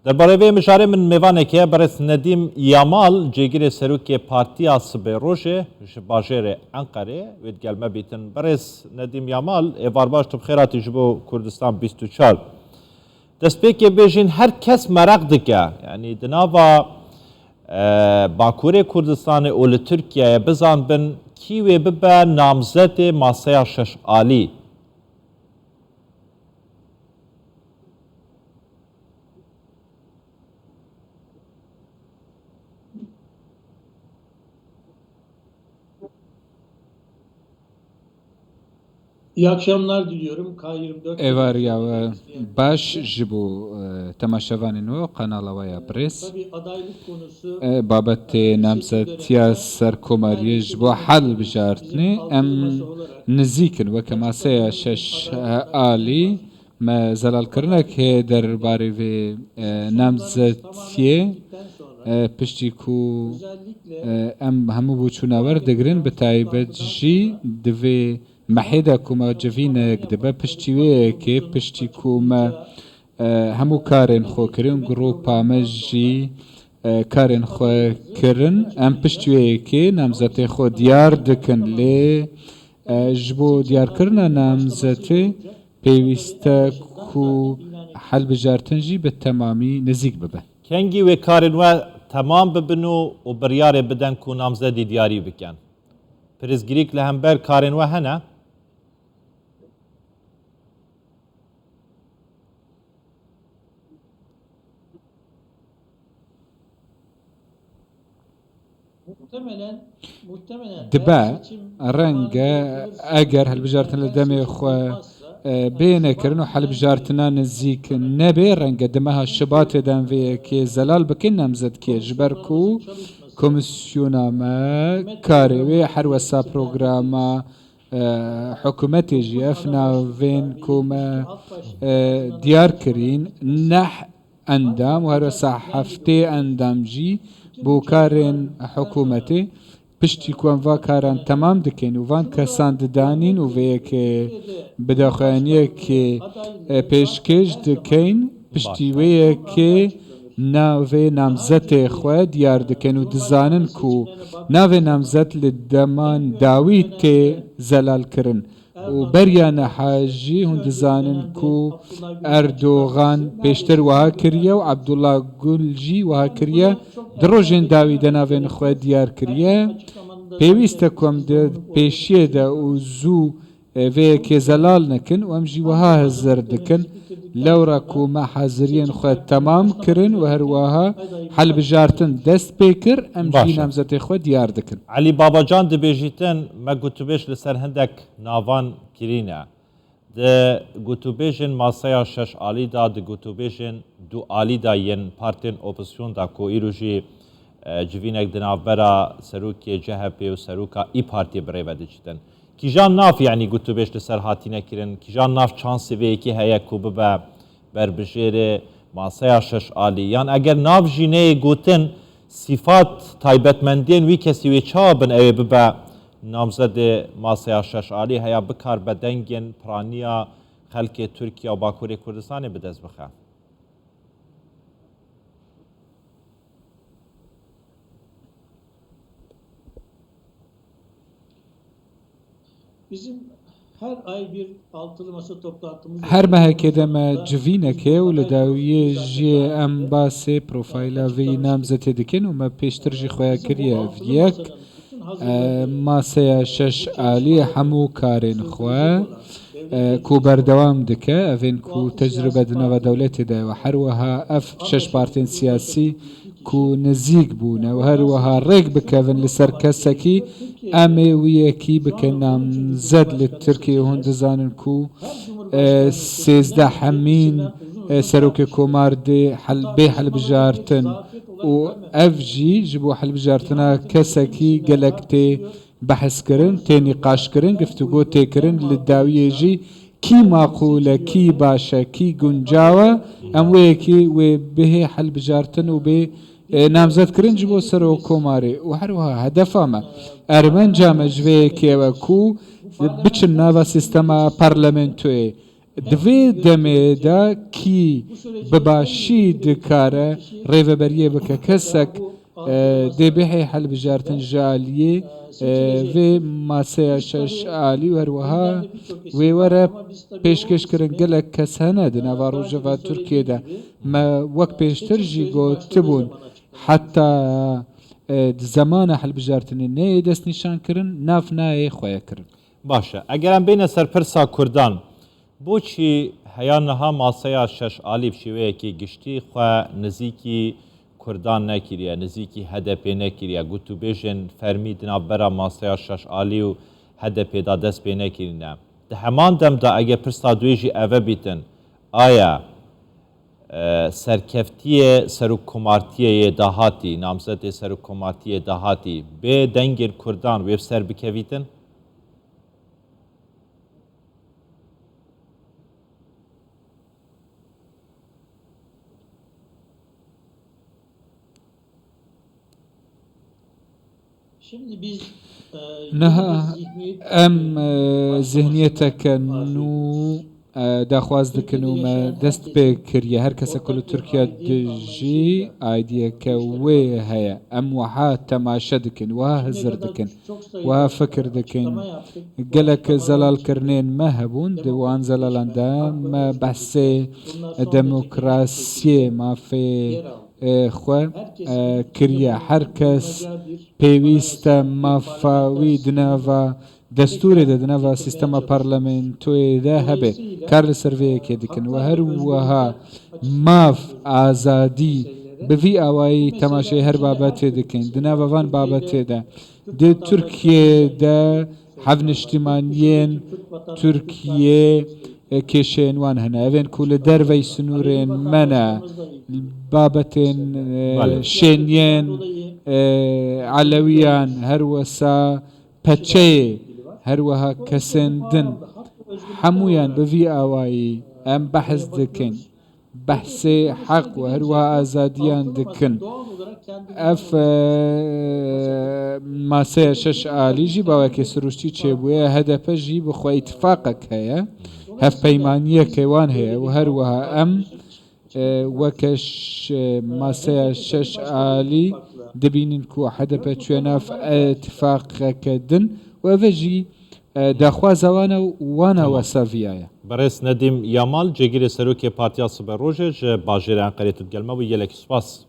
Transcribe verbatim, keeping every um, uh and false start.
Derbarê vê mijarê min mêvanek heye, birêz Nedîm Yamal, cêgirê serokê Partiya Sibê Rojê ji bajêrê Enqerê, wê digel me bîtin. Birêz Nedîm Yamal, êvar baş, tu bi xêr hatî ji bo Kurdistan bîst û çar. Destpêkê bêjin, her kes meraq dike, yanî di nava, e, Bakurê Kurdistanê û li Tirkiyeyê bizanbin kî wê bibe namzetê maseya şeş alî. İyi akşamlar diliyorum. K yirmi dört Êvariya we baş ji bo, e, temaşevanên we û qenala we ya birêz. Tabii adaylık konusu E, babetê namzetiya serkomariyê ji bo hel bijartinê em nizîk in. Weke maseya şeş alî me zelalkirinek heye derbarê vê, e, namzetiyê, e, piştî ku, e, em hemû boçûna werdigrin, bi taybet jî di vê mehê de ku me civînek dibe, piştî wê yekê, piştî ku me, e, hemû karên xwe kirin, grûpa me jî, e, karên xwe kirin, em piştî wê yekê namzetê xwe diyar dikin. Lê, e, ji bo diyarkirina namzetê pêwîst e ku helbijartin jî bi temamî nizîk bibe. Kengî wê karên we temam bibin û, û biryarê biden ku namzedî diyarî bikin? Pirsgirêk li hember karên we hene? Dibe, reng e, eger helbijartin li demê xwe, e, bê nekirin û helbijartina nizîk nebe, reng e di meha Şibatê de em vê yekê zelal bikin, namzetkiyê, ji ber ku komisyona me karê wê her wesa programa, e, hikûmetê jî, ev navên ku me, e, diyar kirîn, neh endam û her wesa heftê endam jî bo karên hikûmetê, piştî ku em va karan temam dikin û van kesan didanîn û vê yekê bi daxuyaniyekê, e, pêşkêş dikin, piştî wê yekê navê namzetê xwe diyar dikin û dizanin ku navê namzet li deman dawî tê zelalkirin. Û beriya niha jî hûn dizanin ku Erdogan pêştir wiha kiriye û Abdullah Gul jî wiha kiriye. Di rojên dawî de navên xwe diyar kiriye. Pêwîst e ku em di pêşiyê de û zû, e, vê yekê zelal nekin û em jî wiha hizir dikin. Lewra ku me haziriyên xwe temam kirin û her wiha helbijartin dest pê kir, em jî Baş e. namzetê xwe diyar dikin. Elî Babacan dibêjîtin, me gotûbêj li ser hindek navan kirîne. Di gotûbêjên maseya şeş alî de, di gotûbêjên du alî de yên partên opozîsyon de ku îro jî, e, civînek di navbera serokê C H P û seroka İYİ Partiyê bi rê ve dicîtin. Kîjan nav, yanî, gotûbêj li ser hatine kirin? Kîjan nav çansê vê yekê heye ku bibe berbijêrê maseya şeş alî? Yan eger nav jî neyê gotin, sîfat, taybetmendiyên wî kesî wê çawa bin, ew ê bibe namzedê maseya şeş alî, heya bikaribe dengên piraniya xelkê Tirkiye û Bakurê Kurdistanê bi dest bixe? Bizim her ay bir altılı masa toplantımız Her oluyor. mehekê de me civînek heye û li dawiyê jî em basê profayla vî namzetê dikin û me pêştir jî xweya kiriye ev yek. E, maseya şeş alî hemû karên xwe, e, ku berdewam dike, evên ku tecrube di nava dewletê de ye, û her wiha ev şeş partên siyasî ku nizîk bûne û her wiha rêk bikevin li ser kesekî, em ê wî yekî bikin namzed li Tirkiyeyê. Hûn dizanin ku, e, sêzdeh hemîn, e, serokê komar dê hel-, bê helbijartin û ev jî ji bo helbijartina kesekî gelek tê behs kirin, tê nîqaş kirin, giftûgo tê kirin, li dawiyê jî kî maqûl e, kî baş e, kî guncaw e, em wê yekî wê bihê helbijartin û bê, e, namzetkirin ji bo serokkomarê. Û her wiha hedefa me, ermenca me ji vê yekê ew e ku biçin nava sîstema parlamentoyê. Di vê demê de kî bi başî dikare rêveberiyê bike kesek, e, dê bihê helbijartin ji aliyê, e, vê maseya şeş alî û her wiha wê were pêşkêşkirin. Gelek kes hene di nava Rojava Tirkiyê de. Me wek pêştir jî gotibûn, heta, e, di zemana helbijartinê neyê destnîşankirin, nav nayê xweye kirin. Baş e. Eger em bêne ser pirsa Kurdan, boçî heya niha maseya şeş alî bi şêweyekî giştî xwe nizîkî Kurdan nekiriye, nizîkî H D P nekiriye, gotûbêjên fermî di navbera maseya şeş alî û H D P de dest pê nekirîne. Di heman dem de eger pirsa duê jî eve bîtin, aya, e, serkeftiyê serokkomartiyê yê dahatî, namzetê serokkomartiyê dahatî bê dengên Kurdan wê bi ser bikevîtin? Niha em, e, zihniyeteke nû, e, daxwaz dikin û me dest pê kiriye. Her kese ku li Tirkiye dijî aydiyeke wê heye. Em wiha temaşe dikin, wiha hizir dikin, wiha fikir dikin. Gelek zelalkirinên me hebûn, di wan zelalan de me behsê demokrasiyê, mafê, e, xwe, e, kiriye. Her kes pêwîst e mafa wî di nava destûrê de, di nava sîstema parlamentoyê de hebe. Kar li ser vê yekê dikin. We her wiha maf, azadî, bi vî awayî temaşeyê her babetê dikin. Di nava van babetê de, di Tirkiyê de hevniştimaniyên Tirkiyê, e, kêşeyên wan hene. Evên ku li dervey sinûrên me ne, babetên, e, Belê. şêniyên, e, Elewiyan, her wesa peçeyê, her wiha kesên din. Hemûyan bi vî awayî em behs dikin. Behsê heq û her wiha azadiyan dikin. Ev, e, maseya şeş alî jî bawekê siruştî çêbûye. H D P jî bi xwe îtifaqek heye. Hevpeymaniyeke wan heye û her wiha em, e, weke ş-, maseya şeş alî dibînin ku H D P çûye nav îtifaqeke din û ev jî, e, daxwaza wan e û wana Tamam. wesa viya ye. Berêz Nedîm Yamal, cêgirê serokê Partiya Siberojê ji bajêrê Enqerê tu digel me bû. Gelekî spas.